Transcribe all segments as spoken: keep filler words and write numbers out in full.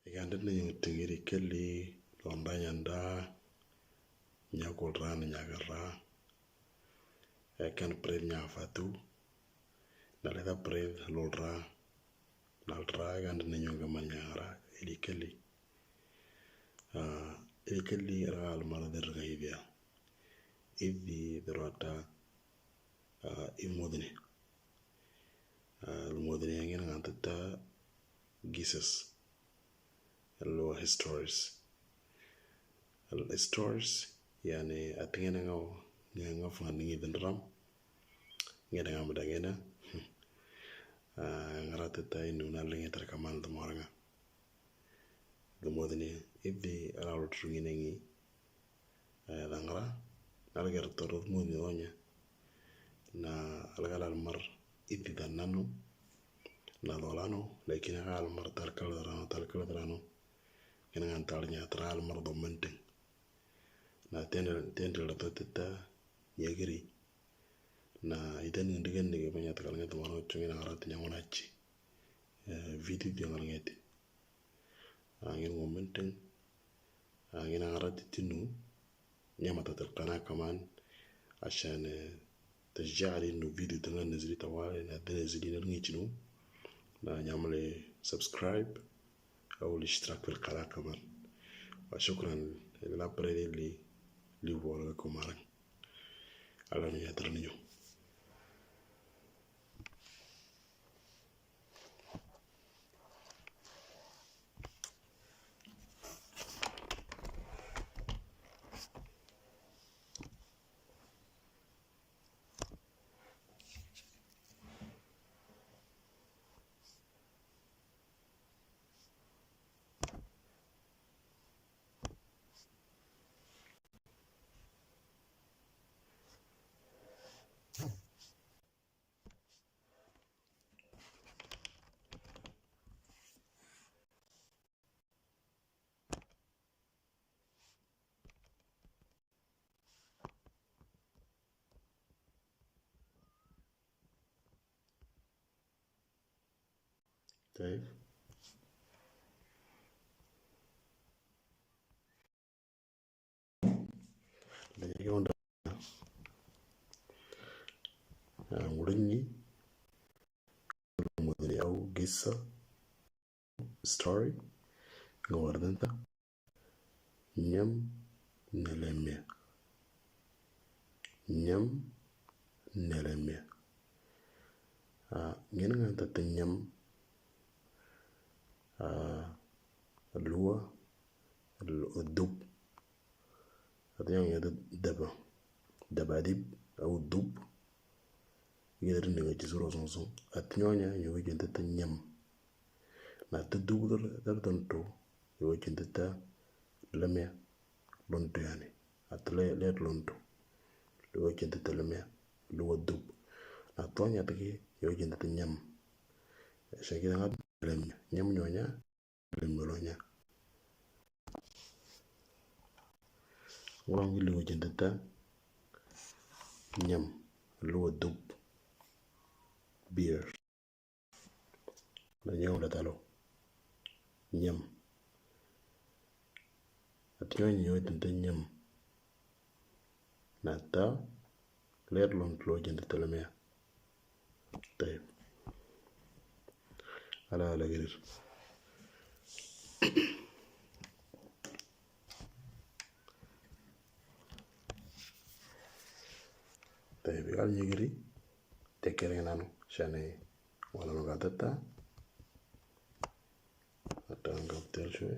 Ega ndit ni yung tingiri keli, londa nyanda, nyakul ran nyakara. Ekan pred nyafatu. Naleta pred lolra. Nalra ega ndit ni yung gaman nyakara. Ili keli. Ah, ili keli ra almar der gaidia. Idi derwata, ah, imodne. Ah, imodne yang ina ngantata gises. Lo histories. Al histories, yani, atingena ngau, ngau fangan ngi dendram. Ngena ngam dangena. Ah, ngaratata inu na lengi terkaman temoranga. Demodne, idi ra lo trungi nengi. Eh, dangra, algar toro muni onya. Na algar almar idi danano. Na dolano, lakin almar talkal drano, talkal drano. Kena ngan talnya tra almar do menteng. Na tendel, tendel to teta nyagiri. Na iten ngendigen nege banya takal nget mano chungi na ngarat nyangonachi. Eh, video dia ngal ngeti. Angin ngo menteng. Angin ngarat tinu. Nyamata talkana kaman. Ashan, eh, تشجيع لي إنه فيديو ده نزلي طوالي، أنا ده نزلي نرغي جنو. نعمل سبسكرايب أو الاشتراك في القناة كمان. وشكرا للأبريد اللي، اللي بورغكم معنا. على نياترنيو. طيب. Lagi onda. Ngulingi. Mudri au gisa. Story. Ngawardanta. Nyam nelemia. Nyam nelemia. Ah, ngene nganta te nyam. Ah, lua, lu-, dub. Ati nyam nganta daba. Daba dib, au dub. Ngene rinne ngaji suro song song. Ati nyonya, nyonya nganta te nyam. Na te dub dar, dar tonto. Nyonya nganta te lemia. Lontu yani. Ati le, le lontu. Nyonya nganta te lemia. Lua dub. Na tonya te ki, nyonya nganta te nyam. Shaki danga lemia. Nyam nyonya. Lemia lonya. Ngurang ki lua nganta te nyam. Lua dub. Beer. Na nyam la talo. Nyam. Ati nyonya nganta te nyam. Na ta, ler lontu nyonya nganta te lemia. Tayib. Ala, ala girir. Tayib, igal nyagiri. Tekere nanu, shane, wala no gatata. Atan gabtel shwe.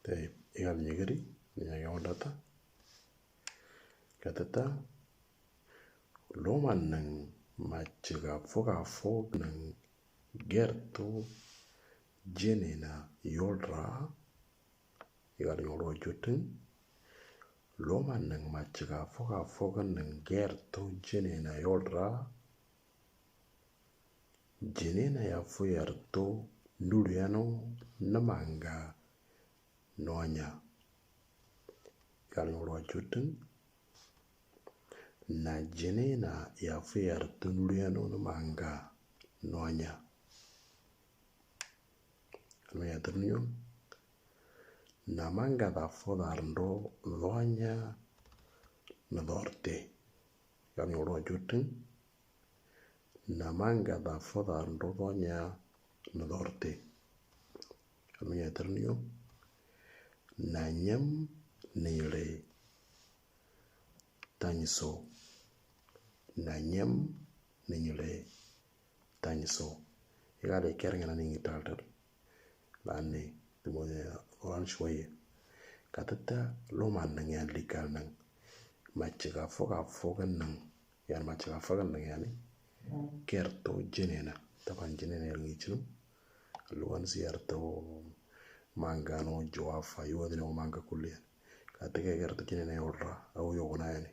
Tayib, igal nyagiri, nyagi ondata. Katata, loma nang machiga foga fog nang gerto jenena yolra. Igal nyoro jutin. Loma nang machiga foga fog nang gerto jenena yolra. Jinena ya fo yar to nuriano na manga noanya. Kali ngoro achutin. Na jinena ya fo yar to nuriano na manga noanya. Kali ya ternio. Na manga da fo da rndo doanya na dorte. Kali ngoro achutin. Na manga da fo da rndo doanya na dorte. Kali ya ternio. Na nyem nire tanyiso. Na nyem nire tanyiso. Igale kerengana ningi talter. Lani timo oran shwaye. Katata loman nang yan likal nang. Machiga foga foga nang. Yan machiga foga nang yani. Kerto jinena. Taban jinena yang ichinu. Luan siyarto manga no joafa yuwa dine manga kulian. Katake kerto jinena yorra. Au yogona yani.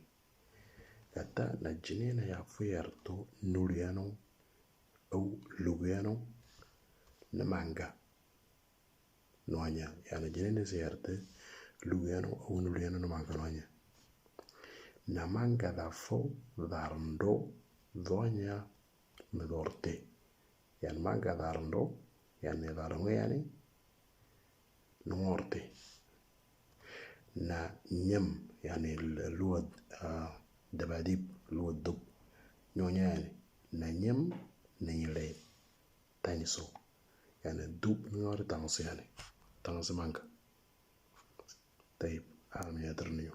Kata na jinena ya fo yar to nuriano au lugano na manga noanya. Yani jinena se yar to lugano au nuriano na manga noanya. Na manga da fo da rndo doanya na dorte. Yani manga da rndo, yani da rndo yani na dorte. Na nyem, yani lua dabadib, lua dub. Nyonya yani na nyem nire tanyiso. Yani dub nore tanyiso yani. Tanyiso manga. Tayib, alam ya ternio.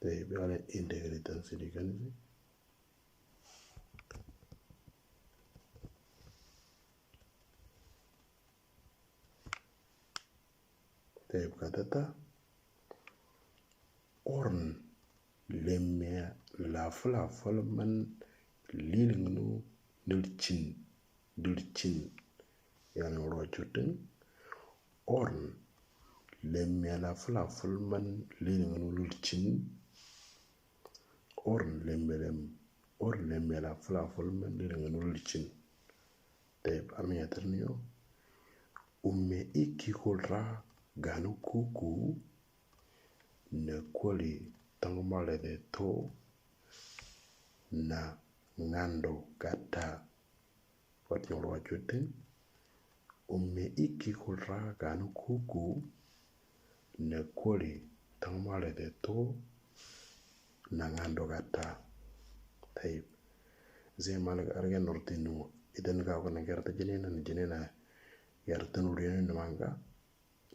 Tayib, ala integrity sini kan ini. Tayib, katata. Orn lemia lafala falman lilingnu nilchin. Dilchin. Yani oro chutin. Orn lemia lafala falman lilingnu lilchin. Orn lemia lem. Orn lemia lafala falman lilingnu lilchin. Tayib, ami ya ternio. Ume iki kulra ganu kuku. Na kwali tangmale de to na ngando gata. Wat nyoro achutin. Ume iki kulra ganu kuku na kwali tangmale de to na ngando gata. Tayib. Zai malik argen nortinu. Idan ga ko na gerta jinena na jinena. Yarta nuriano na manga.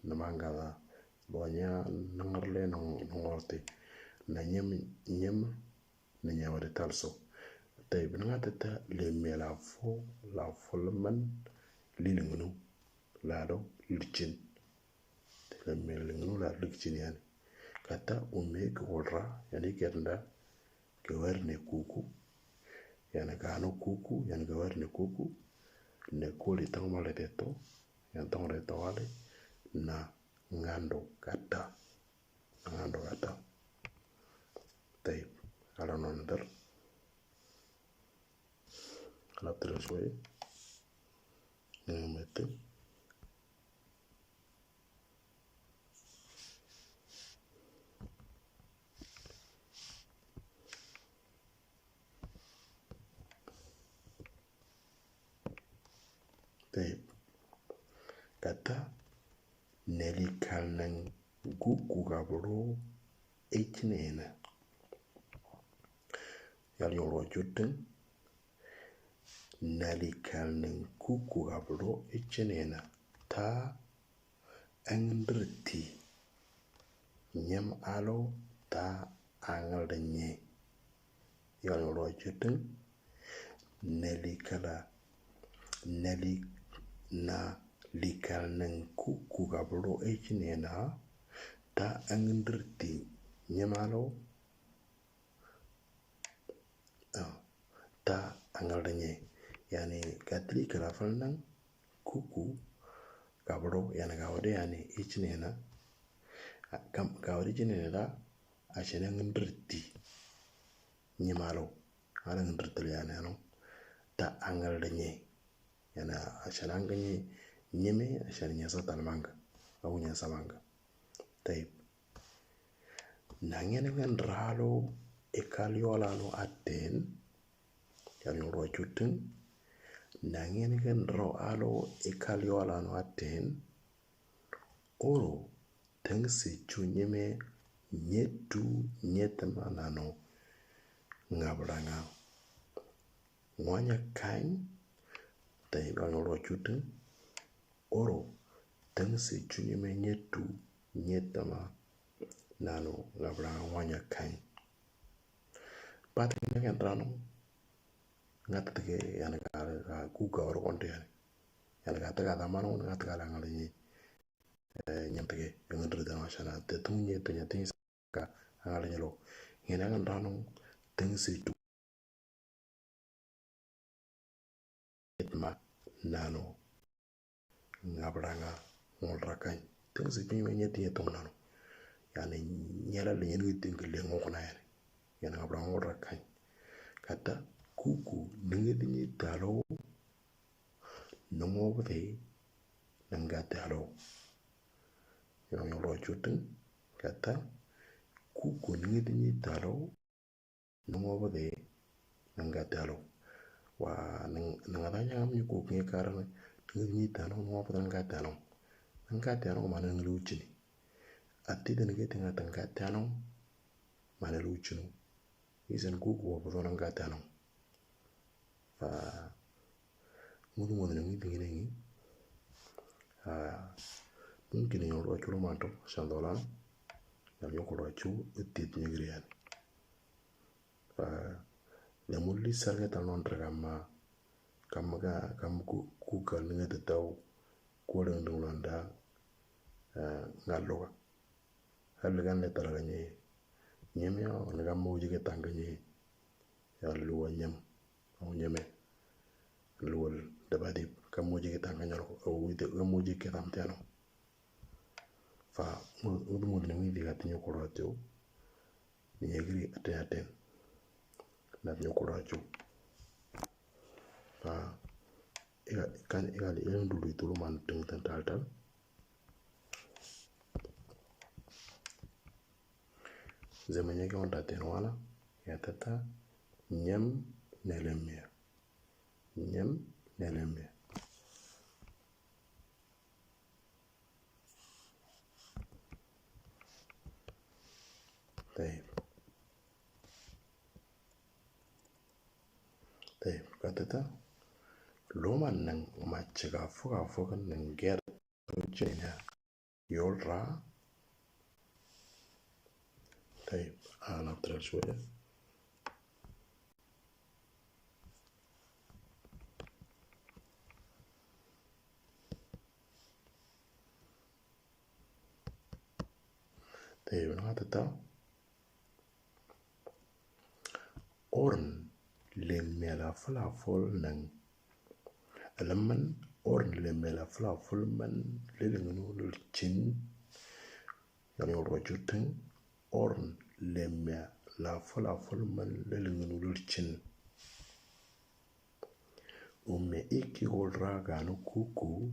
Na manga da. Doanya nangarle nang-, nangorte. Na nyem, nyem, na nyawari talso. Tayib, nanga tata lemia lafo, lafo laman, lilingnu, lado, lilchin. Lemia lilingnu, lado, lilchin yani. Kata ume ke olra, yani kerenda, ke werne kuku. Yani kano kuku, yani ke werne kuku. Ne kuli tangmale teto, yani tangmale tawale, na ngando gata. Na ngando gata. Tayib. Ala nondar. Ala terus wae. Ngam ete. Tayib. Kata neli kalnang guku gabro echinena. Yal yoro juten. Neli kalnang guku gabro echinena. Ta angdrti. Nyem alo ta angal denye. Yal yoro juten. Neli kala. Neli na likal nang kuku gabro echinena. Ta angdrti. Nyem alo. Ah, ta angal denye. Yani katli kala fal nang kuku. gabro, yani gawde yani ichinena. Gawde ichinena da, ashana ngindriti. Nyimalo, ala ngindriti yani ano. Ta angal de nye. Yani ashana nganye nyime, ashana nyasa talmanga. Au nyasa manga. Taib. Nangene ngan ralo ekal yolano aten. Yani ro chutin. Nangene ngan ro alo ekal yolano aten. Oro tengsi chunyeme nyetu nyetema nano ngabranga. Ngwanya kain. Taib, yani ro chutin. Oro tengsi chunyeme nyetu nyetema nano ngabranga wanya kain. Pati ngan rano. Ngata tike yani ka kuka oro konti yani. Yani ka teka tamano ngata ka langal ni. Nyam tike ngandri dano ashana te tunye te nyati ka angal nyelo. Ngene ngan rano tengsi tu itma nano ngabranga ngol rakany. Tengsi tu me nyati nyetum nano. Yani nyela le nyenu itin ke le ngokna yani. Yani ngabranga ngol rakany. Kata kuku nengedi nyi talo nongobde nangate alo. Yang ro chutin. Kata kuku nengedi nyi talo nongobde nangate alo. Wa nang nang ada nyam nyi kuku nge karang nengedi nyi talo nongobde nangate alo. Nangate alo mana ngeluchini. Ati dan ke tengah tengah tano mana luchinu. Isan kuku wa bodo nangate alo. Fa mudu mudu nang itingi nang. Mungkin yang ro chulo manto sandolan. Yang yoko ro chu itit nyegrian. Fa le mulli sarga talon tragama. Kam ga kam ku ku kal nge te tau. Kuwa dang dang landa. Ngaloga. Hal gan le talaga nye. Nyeme o ne kam mo jige tanga nye. Ya luwa nyem. O nyeme. Luwa dabadi kam mo jige tanga nyalo. O wite kam mo jige tam tiano. Fa mudu mudu ne mi diga tinyo koro atyo. Nyegri aten aten. Nat nyokoro achu. Fa iga kan iga li iga dulu itu luman teng ten tal tal. Zemanya ke onda ten wala ya tata nyem nelemia. Nyem nelemia. Taib. Taib, katata loma nang machiga fuga fuga nang ger chenya yolra. Taib, ana tral shwaya. Taib, nang tata. Orn le mela fala fol nang. Alaman orn le mela fala fol man le ngunu lul chin. Yani ro chutin orn le mela fala fol man le ngunu lul chin. Ume iki golra ganu kuku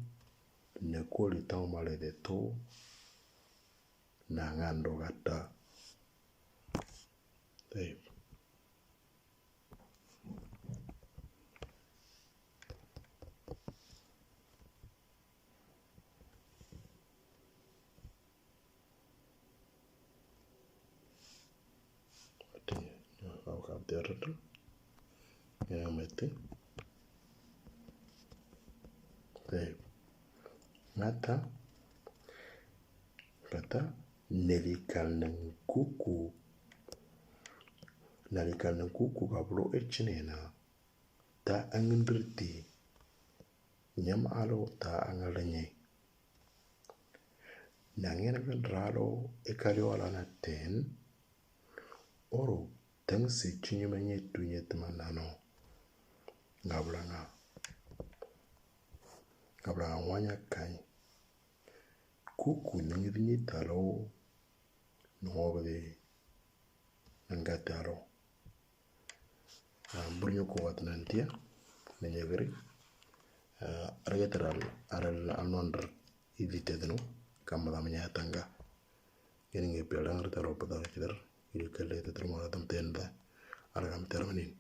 ne koli tau male de to na ngando gata. Taib. Ati, au kap tiarata. Yang mete. Taib. Ngata. Kata nelikal nang kuku. Nelikal nang kuku kablo echinena. Ta angindriti. Nyam alo ta angalenye. Nangena kan ralo ekali wala na ten. Oro tengsi chinyumenye tunye temanano. Ngablanga. Ngablanga wanya kany. Uku nangiri ni talo. Nobede nanga talo. Burnyoko wat nantia nanyagri. Arga teral aral anondr iditedno kamadam nyatanga. Ini nge pelang talo pada kidar. Ili kale tetro maratam tenda. Argam termanin.